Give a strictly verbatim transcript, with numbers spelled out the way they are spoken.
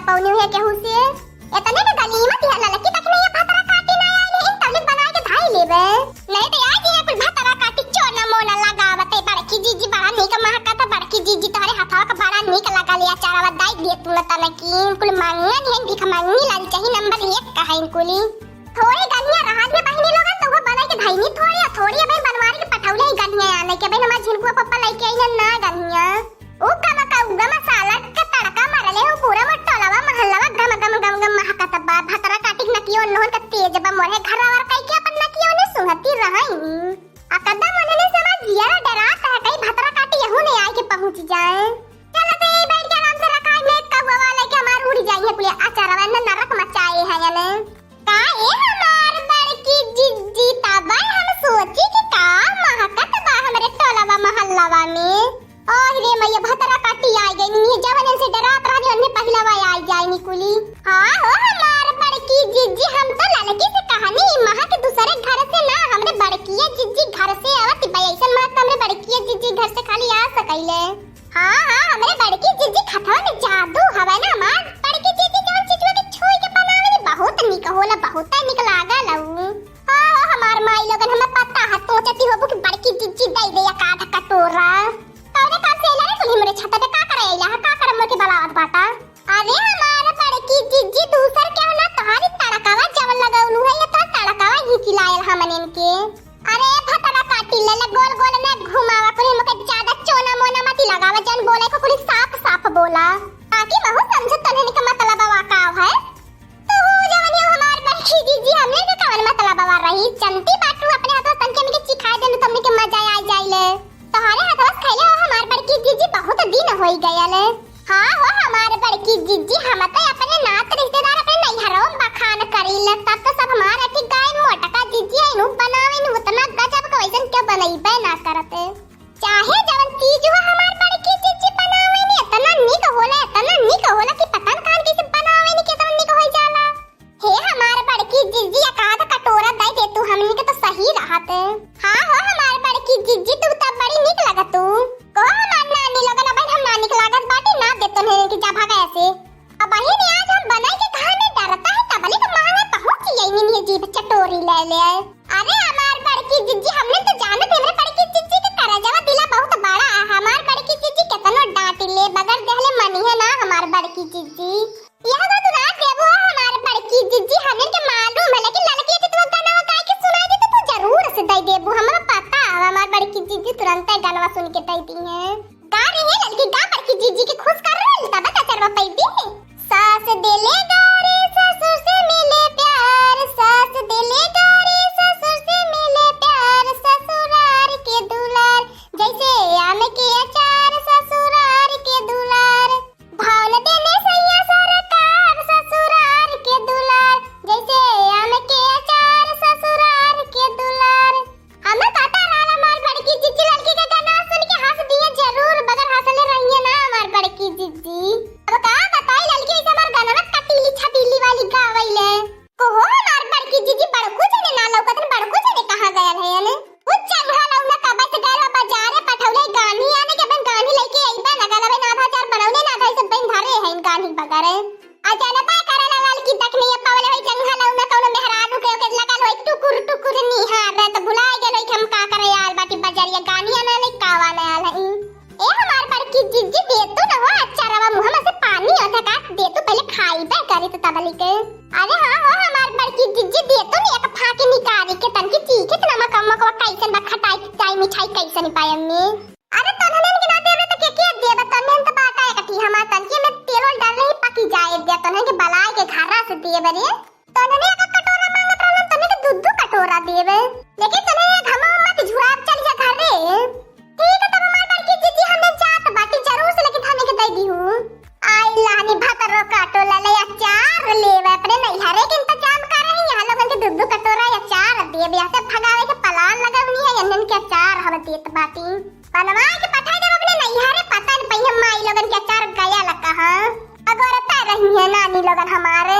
पौनी हुए केहू से। एतने में गनीमत है, ललकी तक नहीं है, भतरा काटी ना आई है, इन तबलिक बना के धाई लेबे। नहीं तो आई है कुल भतरा काटी चोना मोना लगावते, बड़की जीजी बड़ा नीक महकत, बड़की जीजी तोहरे हथवा का बड़ा नीक लगा लिया, चारावा दाई दे तू न तनकी, कुल मंगन है, भिख मंगनी लाल चाही, नंबर एक का है कुली। थोड़ी गनिया रहा है बहिनी लोगन, तो वो बना के धइनी थोड़ी, थोड़ी अबे बनवारी के पठौले ही गनिया आने के, अबे हमार झिनकुआ पप्पा लेके आई ना गनिया। उ कमकउआ मसाला के तड़का मरले हो, पूरा मोर टोलवा महल्लवा गम गम गम गम महकत बा। भतरा काटी के नकियो नोहर के तेज बा, मोरे घर और कई के अपन नकियो ने सुहती रहई। आ कदम उन्हें समझ जिया डरात है, कई भतरा काटी यहू नहीं आए के पहुँच जाए। चल ते बैठ के आराम से रखाई में कहुआ वाले के हमार उड़ जाई है कुलिया अचारवा ने नरक मचाए है ने। का ए हमार बड़की जिज्जी, तबै हम सोची कि का महकत बा हमरे टोलवा महल्लवा में। ओह रे मैया, भतरा काटी आई गई, नी जवन इनसे डरात रहनी, उन्हें पहिलवा आई जाए निकुली। हाँ हो हमार बड़की जिज्जी, हम तो ललकी से कहनी, ई महक दूसरे घर से ना, हमरे बड़किया जिज्जी घर से आवत बा, ऐसन महक तो हमरे बड़किया जिज्जी घर से खाली आ सकैले। हाँ, हाँ, हमरे बड़की जिज्जी खतवा में जादू हवे ना हमार। बड़की जिज्जी जवन चीजवा के छुई के बनावेली, बहुत निक होला, बहुत निक लागल उ। हाँ, हाँ, हमार माई लोगन, हमें पता है, सोचती होबू कि बड़की जिज्जी दे दे एक आध कटोरा। कौने काम से अइला रे तुम हमरे छत पे, का करे अइला है, का करे मोर के बलावत बाटा? अरे हमार बड़की जिज्जी, दूसर के ना, तोहारी तड़कावा जवन लगौलू है, ये तो तड़कावा ही खिलायल हमन इनके। अरे भतरा काटी ले ले, गोल गोल न घुमावा, कुल हमके ज्यादा चोना मोना मती लगावा, जन बोले को कुल साफ साफ बोला, ताकि महू समझ तोहनी के मतलबवा का है। तू जवन यो हमार बड़की जिज्जी, हमने के कवन मतलबवा रही, चंटी बाटू अपने हाथों तन के हमके चिखाए देनु, तमने के मजा आ जाइले। तोहरे हाथवा से खैले हो हमार बड़की जिज्जी, बहुत दिन होई गयल। हाँ हो हमार बड़की जिज्जी, हम तो अपने नात रिश्तेदार अपने नैहरों में बखान करीले, तब तो सब हमार अठी गाय मोटका जिज्जी है, इनू बनावे इनू उतना गजब के वैसन के बनैबे ना करते। चाहे जवन चीज हो हमार बड़की जिज्जी बनावे नी, इतना निक होला, इतना निक होला कि पता न कान कैसे बनावे नी, कितना निक होई जाला। हे हमार बड़की जिज्जी, एक आध कटोरा दे दे तू, हमनी के तो सही रहत। हाँ हो हमार बड़की जिज्जी, तू तब बड़ी निक लगत तू। को हमार नानी लोगन, अब हम ना निक लागत बाटी, ना दे तो नहीं कि जा भागा ऐसे। अब बहिनी आज हम बनाई के कहा में डरता है, तबले तो मांगे पहुंच गई नी जीभ चटोरी ले ले। अरे हमार बड़की जिज्जी, हमने तो जानत है, हमरे बड़की जिज्जी के करजवा दिला बहुत बड़ा है। हमार बड़की जिज्जी केतनो डांट ले, बगैर देहले मनी है ना हमार बड़की जिज्जी। यह तो तू ना देबो हमार बड़की जिज्जी, हमने के मालूम है, लेकिन ललकी के तू गाना गाय के सुनाई दे तो तू जरूर से दे देबो, हमरा पता है हमार बड़की जिज्जी तुरंत गाना सुन के दे दी है। गा रही है ललकी, गा बड़की जिज्जी के खुश कर रही, तब तो चरवा पैदी। सास देले गारी ससुर से मिले प्यार, सास देले गारी ससुर से मिले प्यार, ससुरार के दुलार जैसे आम के अचार, ससुरार के दुलार। भाव न देने सैया सरकार, ससुरार के दुलार जैसे आम के अचार, ससुरार के दुलार। हमें पता रहल हमार बड़की जिज्जी ललकी के गाना सुन के हंस दिए जरूर, बगैर हंसले रहिए ना हमार बड़की जिज्जी। अब का बताई ललकी, ऐसे हमार गाना कटीली छबीली वाली गावैले। को हो हमार बड़की जिज्जी, बड़कू जने ना लौकत हन, बड़कू जने कहाँ गयल है ने? उ चंघा लौना कबे से गयल बा बाजारे, पठौले गान्ही आने के, बन गान्ही लेके अइबे ना गलबे ना आधा चार बनौले ना आधा सब बन धरे हैं गान्ही बगैर। आ जनबा करे लगल कि देखनी ये पवले होई जंघा लौना कौनो मेहरारू के ओके लगल होई टुकुर टुकुर निहार रहे तो भुला गेल होई कि हम का करे आल बाटी बजरिया गानी आने ले कावा ले आल हई। ए हमार बड़की जिज्जी दे तू न हो अचारवा मुँह में से पानी आता का दे तू पहले खाई बे करी तो तबली के। अरे हाँ हो हमार बड़की जिज्जी दे तू न एक फाकी निकारी के तनकी चीखे त नमक अम्मक वा कैसन बा खटाई खटाई मिठाई कैसन पायम में। अरे तोहनन के ना देबे त के के देबे? तोहनन त बाटा एकठी हमार तनकी में तेल ओल डालले ही पकी जाए दे। तोहनन के बलाए के घरा से देबे रे। तोहनन एक कटोरा मांगत रहलन, तोहनन के दू दू कटोरा देबे। लेकिन तोहनन एक घमा मत झुराब चल जा घर रे। ठीक है तब हमार बड़की जिज्जी हमने जात बाटी जरूर से लेकिन तोहनन के दे दी हूँ। आई लानी भतरो काटो लले अचार लेवे अपने नैहरे के इंतजाम कर रही। यहाँ लोगन के दू दू कटोरा अचार देबे। यहाँ से भगावे के प्लान लगवनी है, इन्हन के अचार हम देत बाटी। बनवा के पठाई देब अपने नैहरे, पता न पइहे माई लोगन के अचार गया लगा, हाँ। अगोरता रही है नानी लोगन हमारे।